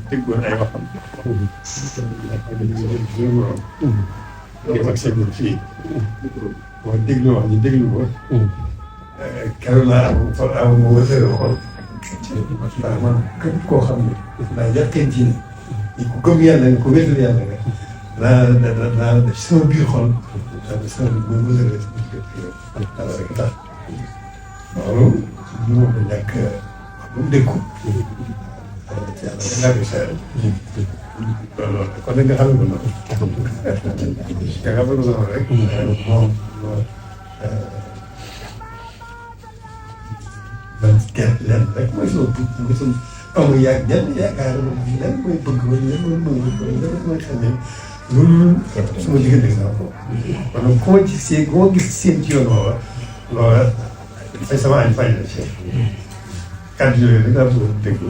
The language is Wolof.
déggoon ay waxam. ngir ak seen fii. boo déglu wax ñu déglu ko. keroog laa am ma wërsëg xool. ndax man képp koo xam ne. naa jàppee ci ne. ku gëm yàlla nga ku wéetal yàlla nga. naa def sama biir xol. naa def sama biir wërsëg la ci biir kër gi. yàlla rek tax. loolu ñu ma ko ñàkk wax ba mu déggu. yàlla rek laa koy seeral. loolu kon nag nga xam ne ko noonu. nga xam ne ko noonu rek. moom man gerte lenn rek mooy sama bëgg mooy sama amu yaag ñenn yaakaar lenn mooy bëgg wala lenn mooy xam ne loolu sama diggante sama bopp. kon nag ku ma gis seen ci yoon woowa loola dafay sama añ faj la ci kàddu yooyu rek laa bëgg a déglu.